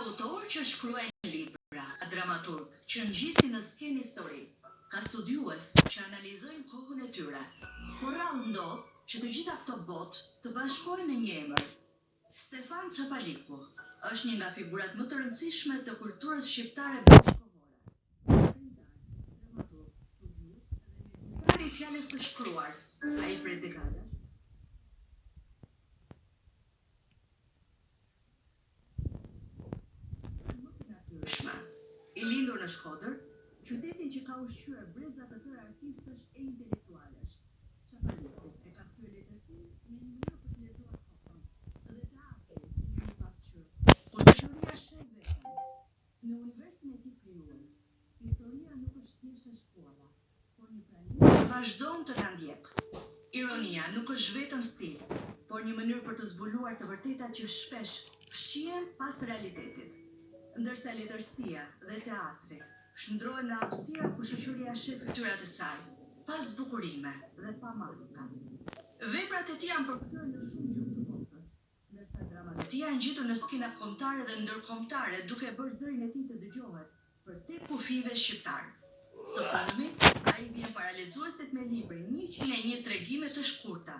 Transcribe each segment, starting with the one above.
autorë që shkruajnë libra, ka dramaturgë që ngjisin në skenë histori, ka studiues që analizojnë kohën e tyre. Por rrallë ndodh që të gjitha këto botë të bashkohen në një emër. Stefan Çapaliku është një nga figurat më të rëndësishme të kulturës shqiptare bashkëkohore. Shkrimtar, dramaturg, studiues dhe mendimtar i fjalës së shkruar, ai prej dekadash më të natyrshme. I lindur në Shkodër, qytetin që ka ushqyer breza të tërë artistësh e intelektualësh, Çapaliku e ka kthyer letërsinë në një mënyrë për të lexuar kohën dhe teatrin në një pasqyrë ku shoqëria sheh veten. Në universin e tij krijues, historia nuk është thjesht e shkuara, por një prani që vazhdon të na ndjekë. Ironia nuk është vetëm stil, por një mënyrë për të zbuluar të vërtetat që shpesh fshihen pas realitetit. Ndërsa letërsia dhe teatri shndërrohen në hapësira ku shoqëria sheh fytyrat e saj, pa zbukurime dhe pa maska. Veprat e tij janë përkthyer në shumë gjuhë të botës, ndërsa dramat e tij janë ngjitur në skena kombëtare dhe ndërkombëtare duke e bërë zërin e tij të dëgjohet përtej kufijve shqiptarë. Së fundmi, ai vjen para lexuesit me librin 101 tregime të shkurta,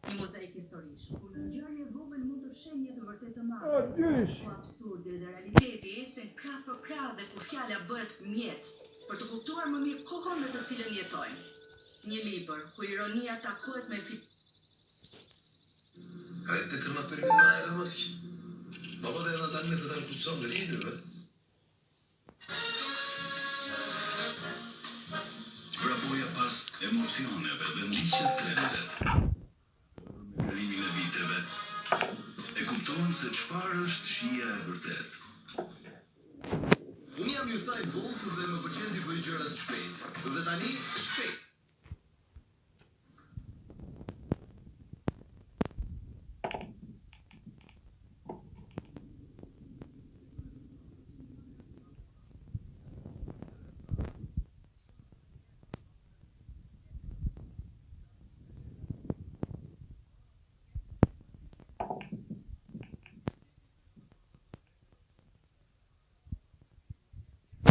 një mozaik historish, ku një ngjarje e vogël mund të fshehë një të vërtetë të madhe, ku absurdi dhe realiteti ecin krah për krah dhe ku fjala bëhet mjet për të kuptuar më mirë kohën në të cilën jetojmë. Një libër ku ironia takohet me Hayatta tırnaklarımızdan ayrılmaz ki. Baba da en az anne kadar kutsaldır iyi mi be? Vrapoja pas emocioneve dhe ndiqja trendet. Por me kalimin e viteve, e kupton se çfarë është shija e vërtetë. Unë jam Usain Bolt dhe më pëlqen t'i bëj gjërat shpejt. Dhe tani, shpejt.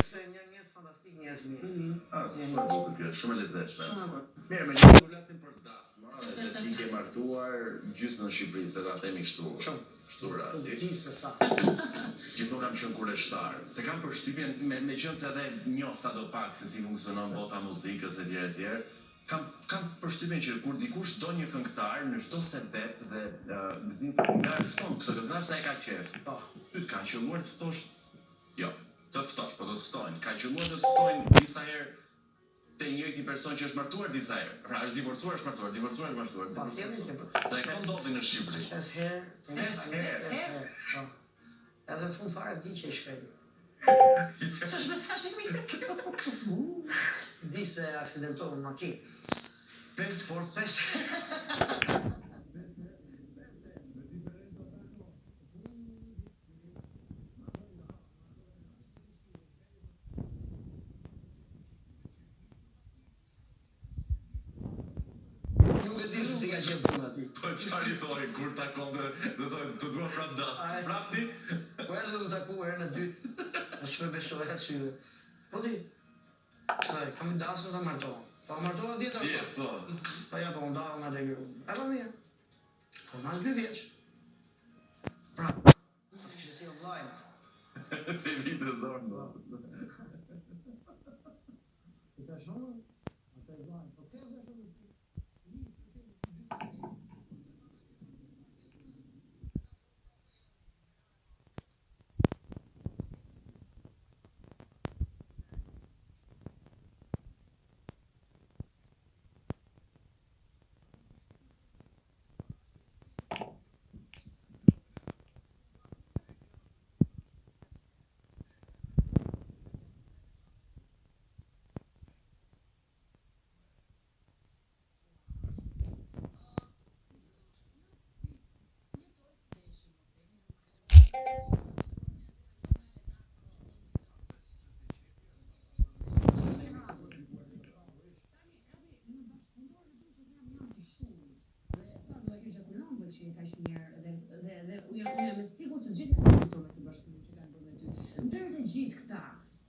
Se një njerëz fantastik, njerëz mirë. Mm -hmm. Ah, shumë e bukur kjo, shumë e lezetshme. Shumë e bukur. Mirë, me një po flasim për dasma, dhe ti ke martuar gjysmën e Shqipërisë, se ta themi kështu. Shumë. Kështu rasti. Di se sa. Gjithmonë kam qenë kureshtar, se kam përshtypjen me meqenëse edhe njoh sado pak se si funksionon bota e muzikës etj etj, kam kam përshtypjen që kur dikush do një këngëtar në çdo sebep dhe gëzim familjar fton këtë këngëtar se e ka qejf. Po. Ty të kanë qëlluar të ftosh jo, të ftosh, po do të ftojnë, ka qëlluar të të ftojnë disa herë te i njëjti person që është martuar disa herë. Pra është divorcuar, është martuar, divorcuar, është martuar, Patjetër divorcuar. që Se këto ndodhin në Shqipëri. Pesë herë, Pesë herë. Pesë herë. Po. Edhe në fund fare di që i shkreti. S'është mesazh i mirë kjo. Di se aksidentova në makinë. Pesë Por pesë Nuk e di se si ka qenë puna aty. Po çfarë i thoi kur takon dhe dhe thoi të dua prap dasmë. Ai- Prap ti? Po erdhi u taku herën e dytë, mos më besoja syve. Po di. Se kam i dasëm të martohem. Po martova 10 orë. Vjet, po. Po ja, po u ndava me atë grua. E po mirë. Po mas dy vjeç. Pra, mos kishte sjell vllajin. Se vite zor ndo. I thash unë, atë e vllajin. Po ke thash unë. Dhe kaq mirë dhe dhe dhe unë jam unë jam e sigurt që të gjithë janë lumtur me këtë bashkëpunim që kanë bërë me ty. gjithë këta,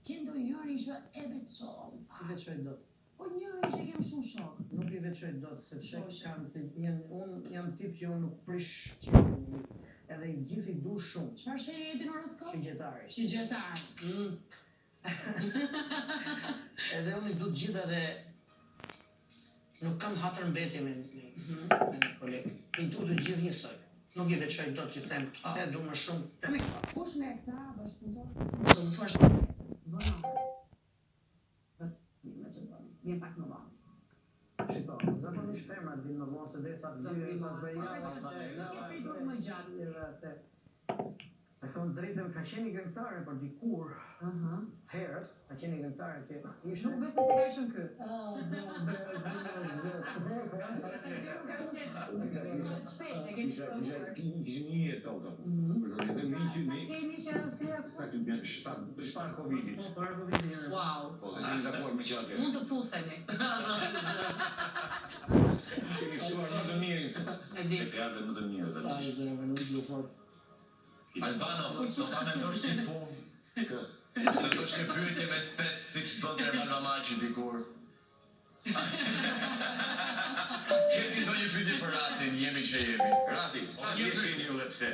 ke ndonjëri që e veçon. S'i veçoj dot. Po njëri që kem shumë shok. Nuk i veçoj dot sepse Shoqe. kam të janë unë jam tip që unë nuk prish qejfin. Edhe i gjithë i du shumë. Çfarë shenjë jeti në horoskop? Shigjetari. Shigjetar. Mm. Edhe unë i du të gjithë edhe nuk kam hatër mbetje me me, Mhm. me një koleg. I du të gjithë njësoj. Nuk i veçoj dot që them, këtë e du më shumë, këtë më pak. Kush nga këta bashkëpunëtor? Do të thuash vonon. Bas, me që bëni. Vjen pak më vonë. Shiko, zakonisht femrat vinë më vonë se derisa të Do dy, të sa të bëj vonë. javë, Nuk e pritur më gjatë. Edhe atë. E thonë drejtën, ka qenë një këngëtare për dikur, Aha. herët, ka qenë një këngëtare që ishte Nuk besoj se ka qenë ky. Ah, Nuk ka qenë. Shpejt, e kemi Kisha kisha shpëtuar. kisha një jetë toka. Mhm. Për zotin, dhe Sa një sa që një kemi që si sa që bjen shtat shtat Covidit. Po, para Covidit janë. Wow. Po, dhe s'jemi takuar me që atëherë. Mund të puthemi. Kemi ftuar më të mirin se. E di. E gratë më të mirë tani. Ai zemër, nuk du fort. Albano, do ta mendosh si punë. Kë? Do të bësh një pyetje me spec siç bën Ermal Mamaqi dikur. Keni ndonjë pyetje për Ratin, jemi që jemi. Rati, sa O, një vjeç pyetje. jeni ju dhe pse?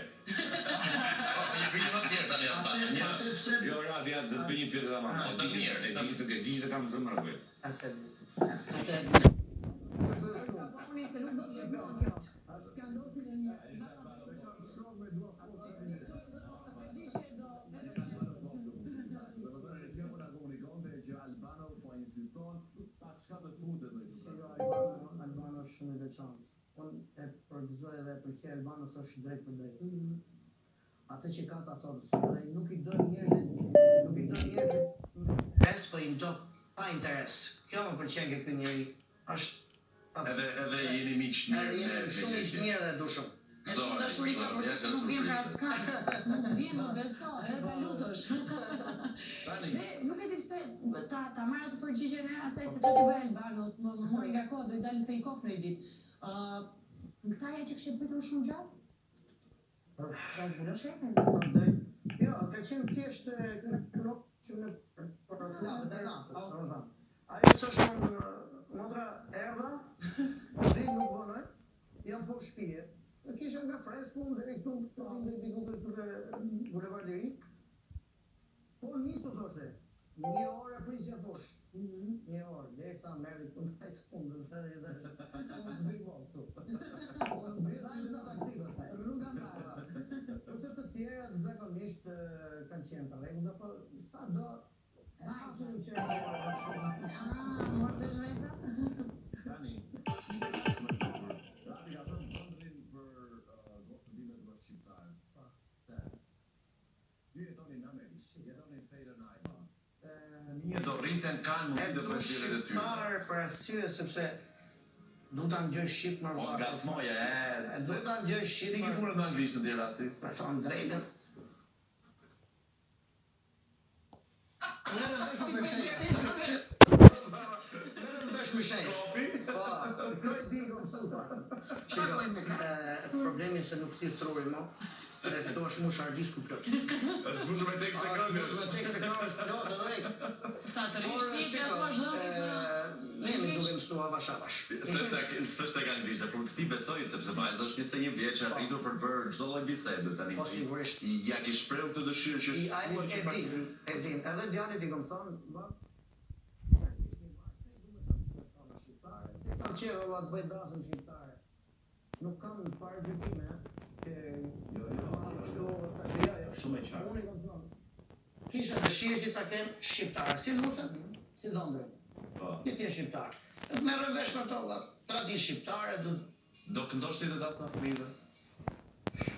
Po, një pyetje më të mirë tani Albano. Një. Atë pse Jo, Rati, ja, do të bëj një pyetje tamam. Po, E të di që mirë. e di që e di që të kam zemër apo jo. atë di. Atë di. Kaponi se nuk do të shikon kjo. S'ka ndodhur në një. Di që do. Do të thënë regjia po na komunikonte që Albano po insiston pa çka të futet në Si jo, Albano, Albano është shumë i veçantë. Unë e përgëzoj edhe e pëlqej Albano se është drejt për drejt. Mhm. Atë që ka ta thotë, dhe nuk i do njerëzit, nuk i do njerëzit me interes, po i do pa interes. Kjo më pëlqen ke ky njeri. Është Edhe edhe jeni miq edhe mirë jemi me shumë i mirë dhe du shumë. E shumë dashuri ka për ty se nuk vjen për askënd. Nuk vjen, më beso, edhe ta lutesh. Tani, Dhe nuk e di pse ta ta marr atë përgjigjen e asaj se çfarë ti bëj Albanos, më më mori nga koha, do i dalë fake off në një ditë. Ë, këngëtarja që kishte pritur shumë gjatë? Ta zbulosh emrin? Thonë drejt. Jo, ka qenë thjesht nuk që në për klapët e natës, domethënë. Ajo thosh unë motra erdha, vi nuk vonoj, jam po shtëpie. E kisha nga fresku unë deri këtu, këtu vin deri diku këtu te Bulevard i Ri. Po nisu thoshte, një orë e prisja poshtë. Mhm. Një orë, derisa merri këtu ndaj fundës, edhe i thash, unë s'bij më këtu. Unë bëj në taksi pastaj. Rruga mbarë. Kurse të tjerat zakonisht kanë qenë të rregullta, po sa do e hasim që Ah, mor vesh vajza? tani. Rati ka thënë ëndrin për gocën time dua shqiptar. Se ju jetoni në Amerikë, jetoni në Staten Island. Fëmijët do rriten kanë E mundësi të du bëjnë zgjedhjet e tyre. shqiptar për arsye sepse du ta ngjoj shqip më Po valla. ngacmoje, e. E du ta ngjoj shqip. Si ke punën me anglisht në Rati? Për thonë drejtën. Merrem vesh me shenjë. Merrem vesh me shenjë. Po, kjo i di kom super. Shiko, problemi se nuk thith truri mo, se këtu është mush hard disku plot. Është mbushur me tekste Është këngësh. me tekste këngësh plot edhe Sa të Por, rish ti, shiko, të thuash dhënë. ne jemi duke mësuar avash avash. S'është tek s'është tek anglisht, por këti besoj sepse vajza është 21 vjeç, e rritur për të bërë çdo lloj bisede tani. Po sigurisht. Ja ki shprehur këtë dëshirë që I ai shkruaj e që din, e din. Edhe djalit i kom thonë, ba, Kam qenë valla të bëj dasëm shqiptare. Nuk kam fare gjykime, që Jo, jo, kështu, jo, jo. Shumë e qartë. Unë i kam thonë, kisha dëshirë që ta kem shqiptare, si lucën, si dhëndrin. Po. Ti je shqiptar. E të merrem vesh me to, valla, traditë shqiptare, do Do këndosh ti të dasma fëmijëve?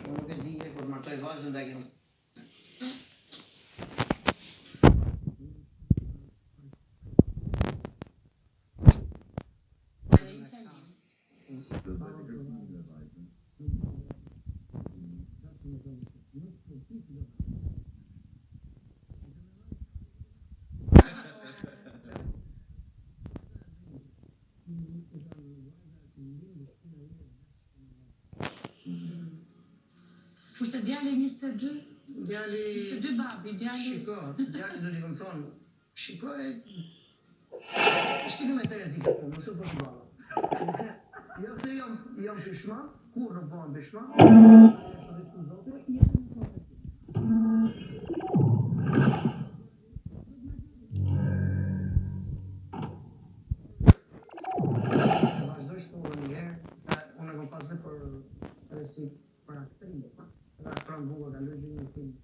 unë nuk e di kur të martoj vajzën do e kem. Edhe isha një. Do të bëj kërcimin me vajzën. Kurse djali 22, Djali Ishte dy babi, djali. Shiko, djali do t'i kam thonë, shiko e Shiko me Terezi këtë punë, mos u bësh balla. Jo se jam jam pishman, kurrë nuk bëhem pishman. Vazhdoj shkollën një herë, se unë e kam pas dhe për edhe si për aktrim, edhe aktron bukur, ka luajtur një film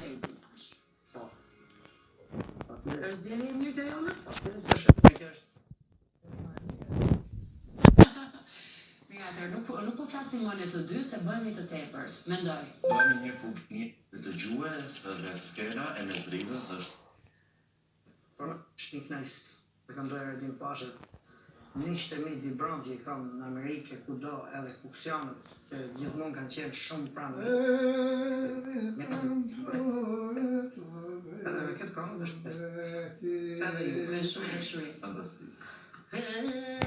me trash. Po. Patjetër, Është zgjedhje e mirë Terjona? patjetër që është, kjo është. Mirë, atëherë nuk nuk po flasim më ne të dy se bëhemi të tepërt, mendoj. Bëhemi një publik dëgjues dhe skena e mesdritës është Por është një kënaqësi. E kam doja Redin Pashën. Miqtë e mi Dibran që i kam në Amerikë kudo edhe kuksianët që gjithmonë kanë qenë shumë pranë. Edhe me këtë këngë do shpes. Edhe ju. Me shumë dashuri. fantastike. Hey.